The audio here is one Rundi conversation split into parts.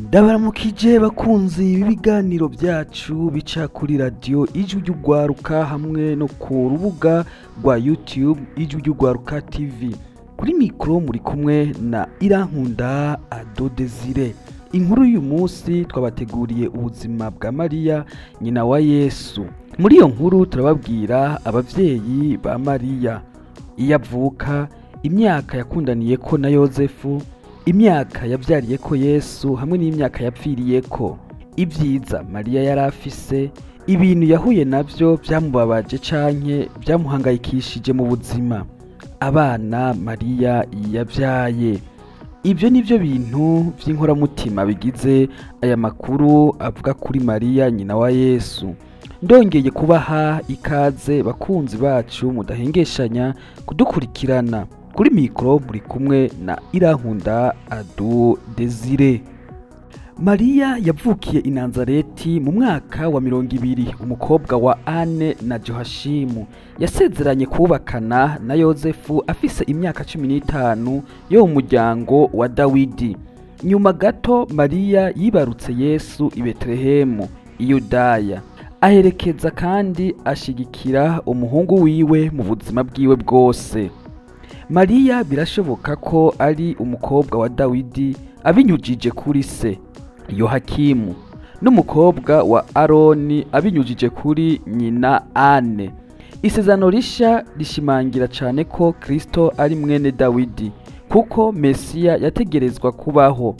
Ndabaramukije bakunzi b'ibiganiro byacu bica kuri radiyo Ijwi ry'Urwaruka hamwe no ku rubuga rwa YouTube Ijwi ry'Urwaruka TV. Kuri mikoro muri kumwe na Irankunda Ado Desire. Inkuru y'uyu munsi twabateguriye ubuzima bwa Mariya nyina wa Yesu. Muri iyo nkuru turababwira abavyeyi ba Mariya, iyo avuka, imyaka yakundaniyeko na Yozefu, imyaka yavyariyeko Yesu hamwe n'imyaka yapfiriyeko, ibyiza Mariya yari afise, ibintu yahuye navyo vyamubabaje canke vyamuhangayikishije mu buzima, abana Mariya yavyaye. Ibyo nivyo bintu vy'inkoramutima bigize aya makuru avuga kuri Mariya nyina wa Yesu. Ndongeye kubaha ikaze bakunzi bacu mudahengeshanya kudukurikirana. Kuri mikoro muri kumwe na Irankunda Ado Desire. Mariya yavukiye i Nazareti mu mwaka wa 20, umukobwa wa Ane na Johashimu. Yasezeranye kubakana na Yozefu afise imyaka 15 yo mu muryango wa Dawidi. Nyuma gato Mariya yibarutse Yesu i Betelehemu i Yudaya. Aherekeza kandi ashigikira umuhungu wiwe mu buzima bwiwe bwose. Mariya birashoboka ko ari umukobwa wa Dawidi abinyujije kuri se Yohakimu, n'umukobwa wa Aroni abinyujije kuri nyina Ane. Isezerano risha rishimangira cyane ko Kristo ari mwene Dawidi, kuko Mesiya yategerezwa kubaho.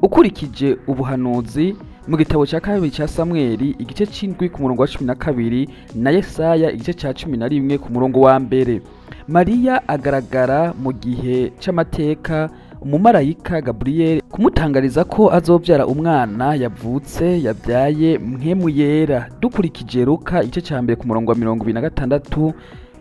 Ukurikije ubuhanuzi mu gitabo cya kabiri cya Samweli igice c'indwi ku murongo wa 12 na Yesaya igice ca 11 ku murongo wa 1. Mariya agaragara mu gihe c'amateka umumarayika Gabriel kumutangariza ko azovyara umwana yavutse yabyaye mpwemu yera. Dukurikije Luka igice ca 1 ku murongo wa 26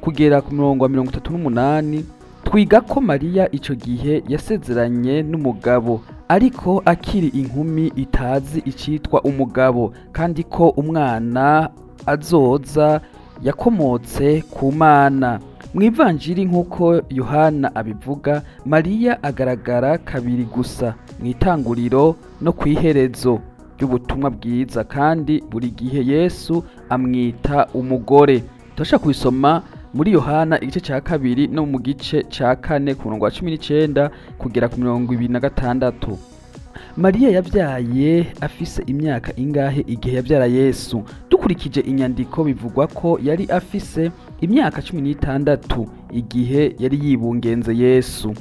kugera ku murongo wa 38, twiga ko Mariya ico gihe yasezeranye n'umugabo ariko akiri inkumi itazi icitwa umugabo, kandi ko umwana azoza yakomotse ku Mana. Mw'ivanjiri nk'uko Yohana abivuga, Mariya agaragara kabiri gusa mw'itanguriro no kw'iherezo ry'ubutumwa bwiza, kandi buri gihe Yesu amwita umugore. Turashobora kubisoma muri Yohana igice ca 2 no mu gice ca 4 ku murongo wa 19 kugera ku 26. Mariya yavyaye afise imyaka ingahe igihe yavyara Yesu? Dukurikije inyandiko bivugwa ko yari afise imyaka 16 igihe yari yibungenze Yesu.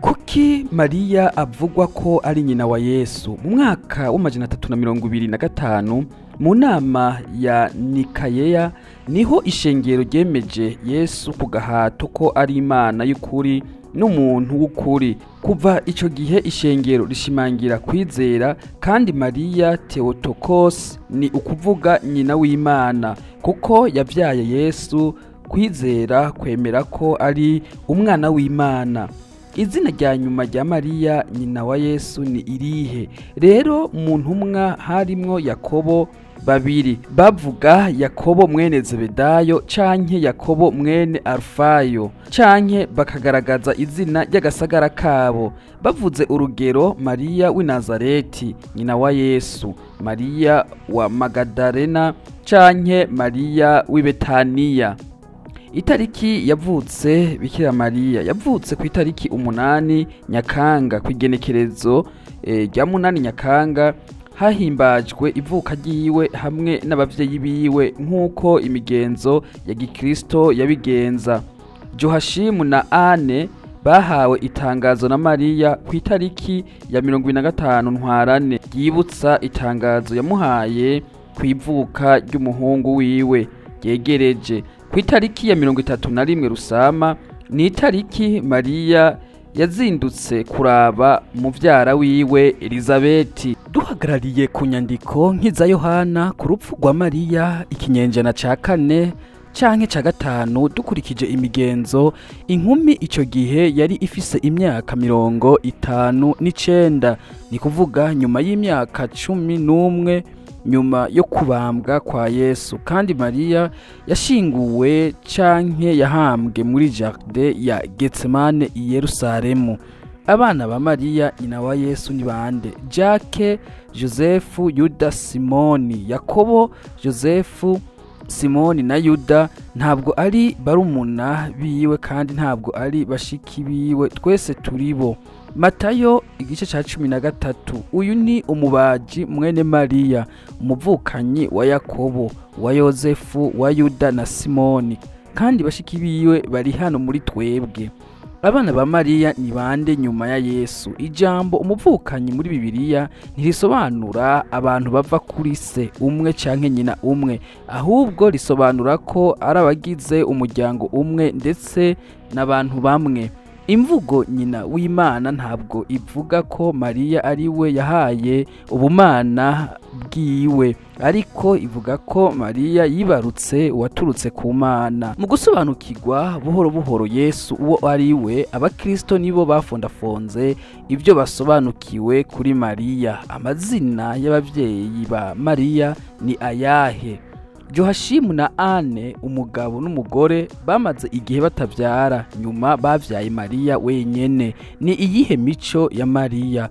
Kuki Mariya avugwa ko ari nyina wa Yesu? Mu mwaka wa 325 mu nama ya Nikayeya niho ishengero ryemeje Yesu ku gahato ko ari Imana y'ukuri n'umuntu w'ukuri. Kuva ico gihe ishengero rishimangira kwizera, kandi Mariya Theotokos ni ukuvuga nyina w'Imana, kuko yavyaye Yesu. Kwizera kwemera ko ari umwana w'Imana. Izina rya nyuma rya Mariya nyina wa Yesu ni irihe? Rero mu ntumwa harimwo Yakobo babiri, bavuga Yakobo mwene Zebedayo canke Yakobo mwene Alfayo, canke bakagaragaza izina ry'agasagara kabo. Bavuze urugero Mariya w'i Nazareti nyina wa Yesu, Mariya wa Magadalena canke Mariya w'i Betaniya. Itariki yavutse Bikira Mariya yavutse ku itariki 8 Nyakanga, ku igenekerezo rya 8 Nyakanga hahimbajwe ivuka ryiwe hamwe n'abavyeyi biwe nk'uko imigenzo ya Gikristo yabigenza. Johashimu na Ane bahawe itangazo na Mariya ku itariki ya 25 Ntwarane ryibutsa itangazo yamuhaye ku ivuka ry'umuhungu wiwe ryegereje. Ku itariki ya 31 Rusama ni itariki Mariya yazindutse kuraba muvyara wiwe Elizabeti. Duhagarariye ku nyandiko nk'iza Yohana ku rupfu rwa Mariya ikinyenjana ca 4 canke ca 5, dukurikije imigenzo, inkumi ico gihe yari ifise imyaka 59, ni kuvuga nyuma y'imyaka 11 nyuma yo kubambwa kwa Yesu. Kandi Mariya yashinguwe canke yahambwe muri jardin ya Getsemane i Yerusalemu. Abana ba Mariya nyina wa Yesu ni bande? Jacques, Joseph, Yuda, Simoni, Yakobo, Joseph, Simoni na Yuda. Ntabwo ari barumuna biwe kandi ntabwo ari bashiki biwe, twese turibo. Matayo igice ca 13. Uyu ni umubaji mwene Mariya, umuvukanyi wa Yakobo, wa Yozefu, wa Yuda na Simoni, kandi bashiki biwe bari hano muri twebwe. Abana ba Mariya ni bande nyuma ya Yesu? Ijambo umuvukanyi muri Bibiliya ntirisobanura abantu bava kuri se umwe canke nyina umwe, ahubwo risobanura ko ari abagize umuryango umwe ndetse n'abantu bamwe. Imvugo nyina w'Imana ntabwo ivuga ko Mariya ari we yahaye ubumana bwiwe, ariko ivuga ko Mariya yibarutse uwaturutse ku Mana. Mu gusobanukirwa buhoro buhoro Yesu uwo ari we, abakristo nibo bafondafonze ibyo basobanukiwe kuri Mariya. Amazina y'ababyeyi ba Mariya ni ayahe? Johashimu na Anne, umugabo n'umugore, bamaze igihe batavyara, nyuma bavyaye Mariya wenyene. Ni iyihe mico ya Mariya?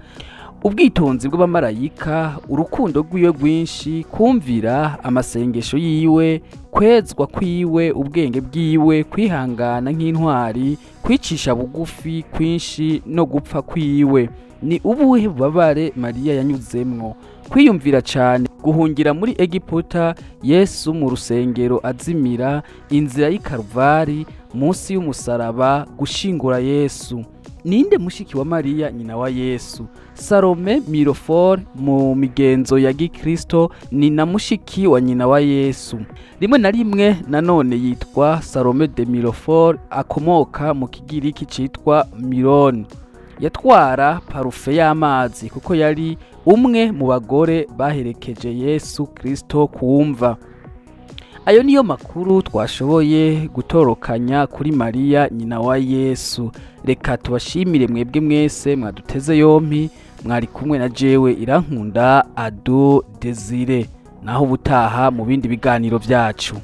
Ubwitonzi bw'abamarayika, urukundo rwiwe rwinshi, kumvira amasengesho yiwe, kwezwa kwiwe, ubwenge bwiwe, kwihangana nk'intwari, kwicisha bugufi kwinshi no gupfa kwiwe. Ni ubuhe bubabare Mariya yanyuzemwo? Kwiyumvira cyane, guhungira muri Egiputa, Yesu mu rusengero azimira, inzira y'i Karuvali, munsi y'umusaraba, gushingura Yesu. Ninde mushiki wa Mariya nyina wa Yesu? Salome Mirofor mu migenzo ya Gikristo ni na mushiki wa nyina wa Yesu. Rimwe na rimwe nanone yitwa Salome de Mirofor, akomoka mu Kigiriki citwa Miron. Yatwara parufe y'amazi kuko yari umwe mu bagore baherekeje Yesu Kristo kumva. Ayo niyo makuru twashoboye gutorokanya kuri Mariya nyina wa Yesu. Reka tubashimire mwebwe mwese mwaduteze yompi, mwari kumwe na jewe Irankunda Ado Desire. Naho ubutaha mu bindi biganiro byacu.